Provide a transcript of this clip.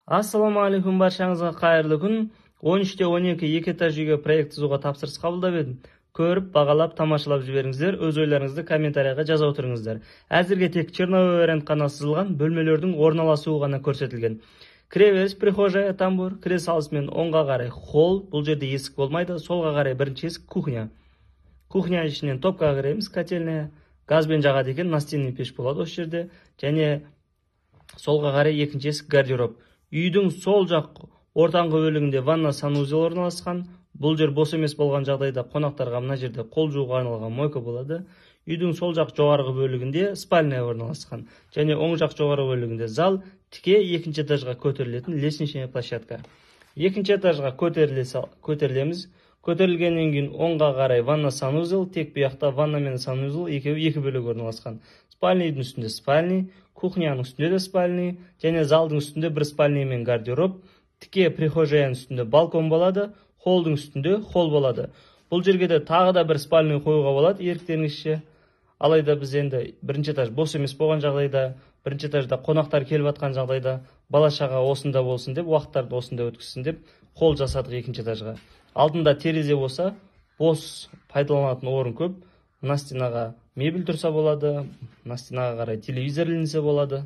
Ассалаумағалейкум, баршаңызға қайырлы күн. 13-те 12 екі этаж үйге проект сызуға тапсырыс қабылдап едім. Көріп, бағалап, тамашалап жіберіңіздер, өз ойларыңызды комментарияға жаза отырыңыздар. Әзірге тек черновой вариант қана сызылған, бөлмелердің орналасуы ғана көрсетілген. Кіреберіс прихожая, тамбур, кіре салысымен оңға қарай холл, бұл жерде есік болмайды, солға қарай бірінші есік кухня. Кухня ішінен топкаға кіреміз, котельная, газбен жағады екен, настенный пеш болады осы жерде. Және солға қарай екінші есік гардероб. Үйдің сол жақ ортаңғы бөлігінде ванна, санузел орналасқан. Бұл жер бос емес болған жағдайда қонақтарға мына жерде қол жууға арналған мойка болады. Үйдің сол жақ жоғарғы бөлігінде спальня орналасқан. Және оң жақ жоғарғы бөлігінде зал, тіке екінші этажға көтерілетін лестничная площадка. Екінші этажға көтерілеміз. Көтерілгеннен кейін оңға қарай ванна, санузел, тек бұл жақта ванна мен санузел екеуі екі бөлек орналасқан. Спальныйдың үстінде спальный, кухняның үстінде де спальный, және залдың үстінде бір спальный мен гардероб. Тіке прихожаяның үстінде балкон болады, холдың үстінде холл болады. Бұл жерге де тағы да бір спальный қоюға болады еріктеріңізше. Алайда біз енді бірінші этаж бос емес болған жағдайда, бірінші этажда қонақтар келіп жатқан жағдайда бала шаға осында болсын деп, уақыттарды осында өткізсін деп холл жасадық екінші этажға. Алдында терезе болса, бос пайдаланатын орын көп. Мына стенаға мебель тұрса болады, мына стенаға қарай телевизор ілінсе болады.